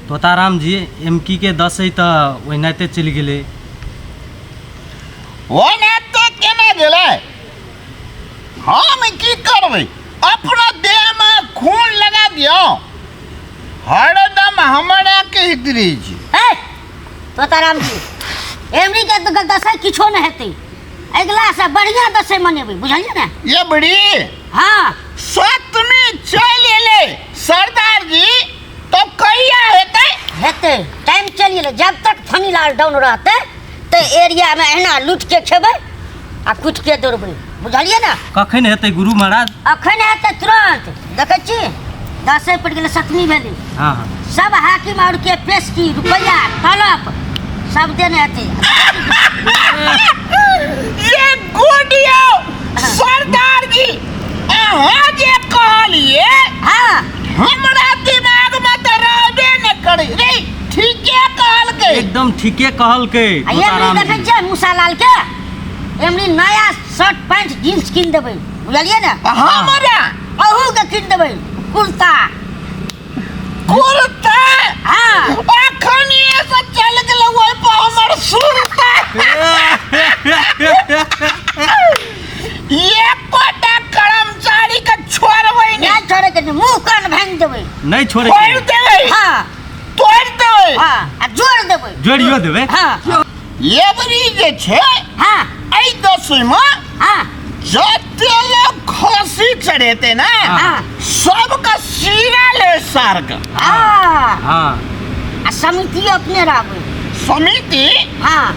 तोताराम जी एमकी के दसै तऽ ओनाहिते चलि गेलै। ओनाहिते केना गेलै? हम की करबै, अपना देहमे खून लगा दियौ, हरदम हमरा कहैत रहै छै। ए तोताराम जी, एमरी के तऽ दसै किछो नहि हेतै, अगिला से बढ़िया दसै मनेबै, बुझलियै ने? ये बड़ी। हाँ। सतमी चलि एलै सरदार जी, तो कहिया हेतै? हेतै, टाइम चलि गेलै। जब तक फनीलाल डाउन रहतै तऽ एरियामे एहिना लूटि के खेबै आ कुटि के दौड़बै, बुझलियै ने? कखन हेतै गुरु महाराज? अखन हेतै तुरंत। देखै छी दसे पड़ि गेलै, सतमी भेलै। हाँ हाँ। सब हाकिम और के पेशकी रुपैआ तलब सब देने हेतै। ये गुडियो सरदार जी, अहाँ जे कहलिए हाँ, हमरा दिमाग में तऽ रहबे ने करै रे, ठीके कहलकै। एकदम ठीके कहलकै। आ एमरी तोताराम देखै जी। छियै मूसालाल के, एमरी नया शर्ट पैंट जींस कीन देबै, बुझलियै ने? हमरा अहू के कीन देबै कुर्ता। कुर्ता? हाँ। अखन ये से चल गेलै ओहि पर हमर सुरता। एकोटा कर्मचारी के छोड़बै नहि। नहि छोड़ै के, मुंह कान भांगि देबै। नहि छोड़ै तोड़ि देबै। हाँ। तोड़ि देबै। हाँ, आ जोड़ देबै। जोड़ियो देबै। हाँ। एबरी जे छै, हाँ, एहि दसमी, हाँ, जते लोग खसी चढ़ेते ना, हाँ, सबके सीरा ले सार के। हाँ। हाँ। आ समिति अपने रहबै। समिति? हाँ।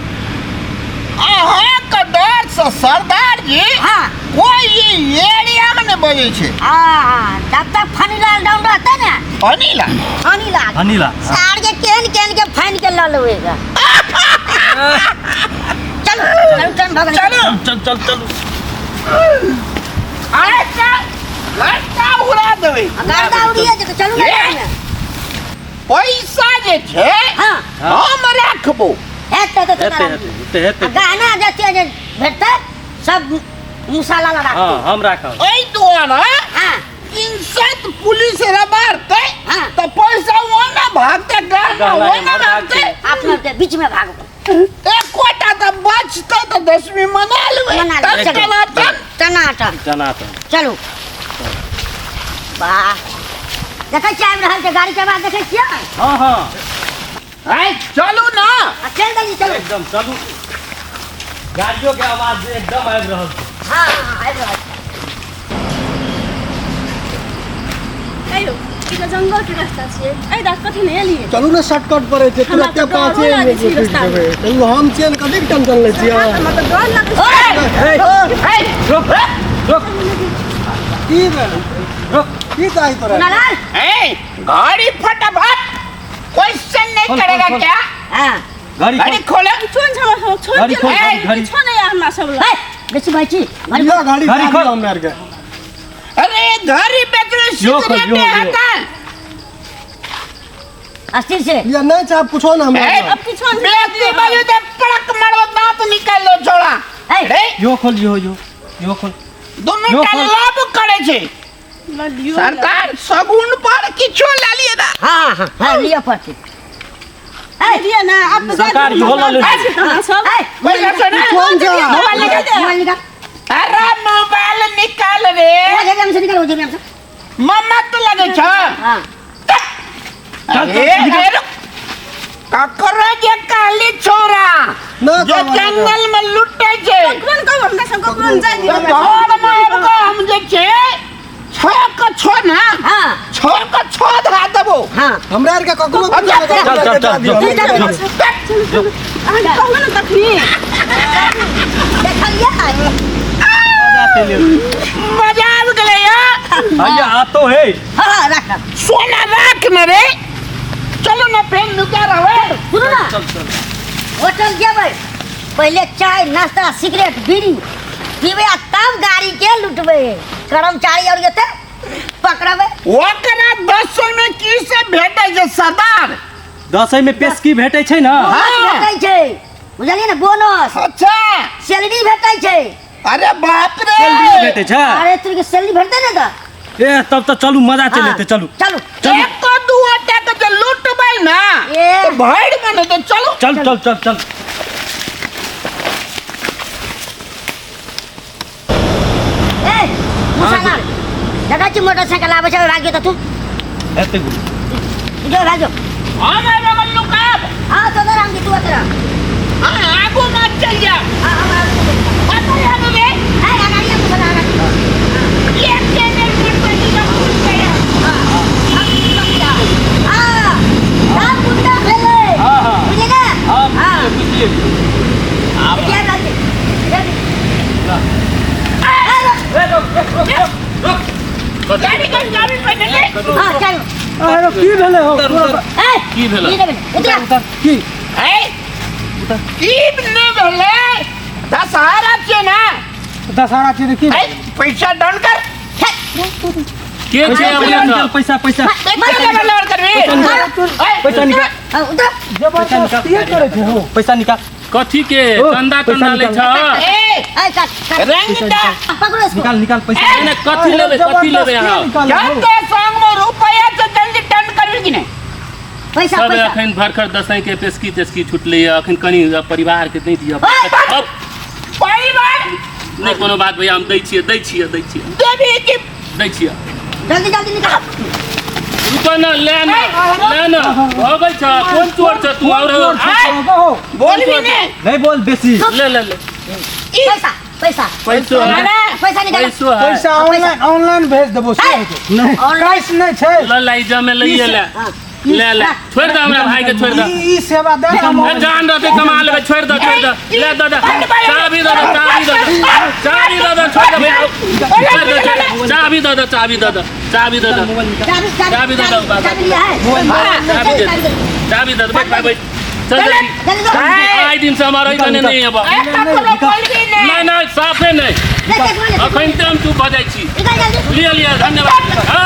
अहाँके डर से सरदार जी, हाँ, कोई ई एरिया में नहीं बजै छै। हाँ हाँ, जब तक फनीलाल डाउन रहते ने। फनीलाल? फनीलाल। फनीलाल। सार के केहन केहन के फाइन के लऽ लेबै। चलू चलू, टाइम भऽ गेलै। चलू। चल चल चलू। अरे चल, लड़का उड़ा देबै। आ गर्दा उड़िए जेतै, चलू ने गाड़ीमे। पैसा जे छै, हाँ, हम राखबो। हेतै तऽ हेतै। तोताराम हेतै जी। हेतै हेतै। आ गहना जते जे भेटतै सब मुसाला लगा। हाँ, हम राखब। एहि दुआरे हाँ, इंसत पुलिस रबारतै, हाँ, तऽ पैसा ओना भागतै, गहना गहना ओना एम्हर भागतै। अपना के बीच में भागबै। एकोटा तऽ बचतै तऽ दसमी मना लेबै। मना लेबै, तब चलू। टनाटन। टनाटन। टनाटन। चलू। वाह, देखै छियै आबि रहल छै गाड़ी के आवाज, देखै छियै? हाँ हाँ। आइ चलू ना। आ चलि देलियै, चलू। एकदम चलू, गाड़ियों के आवाज एकदम आबि रहल छै। हाँ हाँ, आबि रहल छै। कहियो ई तऽ जंगल के रास्ता छियै, एहि दास कथी नहि एलियै? चलू ने, शॉर्टकट पड़ै छै। हमरा तुरते तऽ डरो पाँचे लागै मिनट छै मे पहुँच रस्तामे। जेबै। चलू, हम छियै ने, कथीके टेंशन लै छियै? हमरा तऽ डर लागै छै। ए, रुक रुक। की भेल? रुक। की चाही तोरा? नालाल। ए गाड़ी फटाफट, क्वेश्चन नहीं खोल, करेगा खोल, खोल। क्या? हाँ। गाड़ी गाड़ी खोल। खोलो। किछो नहि छै हमरा सब, छोड़ि गाड़ी दियौ खोल, ने, गाड़ी, गाड़ी। किछो नहि यऽ हमरा सब लग। हे, बेसी भाई छी गाड़ी लिअ गाड़ी, गाड़ी खोल। हमरा आरके। अरे गाड़ी बेचने यो खोल, सिगरेट यो, यो। हटा। अस्थिर से। लिअ, नहि चाहब कुछो ने हमरा। ए, अब किछो नहि। बेचने वाले तो पड़क मारो, दांत निकाल लो छोड़ा। ए, रे यो खोल, यो यो यो खोल। दोनों यो टा खोल। लाभ करे छे। लऽ लियौ। सरकार सगुन पर किछो ला लिए ना। हाँ हाँ हाँ, लिअ पड़तै। ए, लिअ ने, आब तऽ सरकार जाय इहो लऽ लेतै। दियौ हमरा सब। ए, पैसा सुना। कोन जा? मोबाइल निकाल। मोबाइल निकाल। अरे मोबाइल निकाल रे। ओ जेबी में से निकाल, ओ जेबी में से। मम्मा तो लगे छ। हाँ। चल, अरे, चल, निकाल। अरे, ककरो जे कहली छोरा ना जो कहबै। जंगल में लुटे छे। ककरो ने कहब हमरा सब, ककरो ने जाय दियौ तो हमरा सब। घर में आबि कऽ हम जे छै छओ के छओ ना, हाँ, छओ के छओ धरा देबो। हाँ। हमरा आरके ककरो चल, चल, चल, चल, चल, चल। चल। अहाँके कहलहुँ ने तखनी। देखलियै? मजा आबि गेलै या। भैया आतो है। हाँ हाँ, राख राख। सोना राख न रे, चलो ना फेर नुका रहबै। सुनू ना। चल चल। होटल जेबै, पहिले चाय नाश्ता सिगरेट बीड़ी पीबै आ तब गाड़ी के लुटबै। कर्मचारी और जेतै पकड़बै। ओकरा 10 में की सब भेटै छै सरदार? दसै में पेशकी भेटै छै ने? बोनस हाँ। भेटै छै, बुझलियै ने? बोनस। अच्छा। सैलरी भेटै छै। अरे बाप रे, सैलरी भेटै छै? अरे तुरके सैलरी भेटतै ने तऽ। ए तब तऽ चलू, मजा चलि हाँ, एतै, चलू। चलू। एको दू टाका जे लुटबै ना। भरि मन हेतै। चलू चल चल चल चल। ए मुसालाल देखै छी मोटरसाइकिल आबै छै, भाग्यो तऽ तू हेतै गुरु। जो भाग्यो। हम एहि बगल लुकाब। हाँ तो राम जी तू अतरा। हाँ आगू मत चल जा। हाँ हम आगू। कतऽ आगू गे? ए अगाडि मुसालाल अगाडि। एक के बेर मोटरसाइकिल का फूल गया। हाँ सब गुंडा भेलै। हाँ हाँ बुझली ने? हाँ हाँ। बुझलियै बुझलियै। आब जे भाग्यो, जल्दी। ए, रुक रुक रुक रुक रुक। गाड़ी के चाबी पहने ले। हाँ चल। अरे की भेलै हो? उतर, उतर। ए की भेलै? की भेलै? उतरा। उतर, की ए की ने भेलै? दशहरा छियै ना? दशहरा छियै तऽ की? ए पैसा डन कर। के छै पैसा अपने निकाल सब? पैसा पैसा कते लेवल करबी? ए पैसा निकाल। हाँ, उतरा। जबरदस्ती करै छै हो। पैसा निकाल। कथी के ओ, चंदा पैसा तंदा लै निकाल। छ? ए ए काट काट। रंग दा। पकड़ो इसको। निकाल निकाल पैसा। नहीं, नहीं, कथी लेबै कथी लेबै अहाँ? निकाल हो। जब के संग में रुपया से जल्दी डन करबी कि नहीं? पैसा सब पैसा। अखन भरखर दसैँ के पेशकी तेसकी छुटलै यऽ, अखन कनि परिवार के नहि दिअ। ओए, अब परिवार नहि कोनो बात भैया, हम दै छियै दै छियै दै छियै देबी कि दै छियै। जल्दी जल्दी निकाल। रुक न, ले न ले न, भगै छ कोन चोर छ तू? और चोर छै हो। बोलबी ने। नहीं बोल बेसी। ले ले ले। पैसा पैसा पैसो है, पैसा निकाल। पैसो है। पैसा ऑनलाइन ऑनलाइन भेज देबो से हेतौ। नहीं कैश नहि छै। ल लाई जमे लइए ले हाँ। ले ले, छोड़ि दे हमरा भाई के, छोड़ि दे। ई ई सेवा दे हम। ए, जान रहतै कमा लेबै, छोड़ि दे छोड़ि दे, ले दे दे चाबी दे दे चाबी दे दे चाबी दे दे, छोड़ि दे भैया, छोड़ि दे छोड़ि दे, चाबी दे दे चाबी दे दे चाबी दे दे चाबी चाबी दे दो, बाबा। चाबी लिया है। चाबी दे चाबी दे। चाबी दे दे, बैठ भाई बैठ, चल जल्दी। जल्दी दो। आइ दिन से हमार एहि कने नहि अयबा। ए ककरो बोलबी ने। नहि नहि साफे नहि, ले, चश्मा ले। अखन ते हम चुप भऽ जाइ छी। निकाल जल्दी। लिअ लिअ, धन्यवाद। हाँ।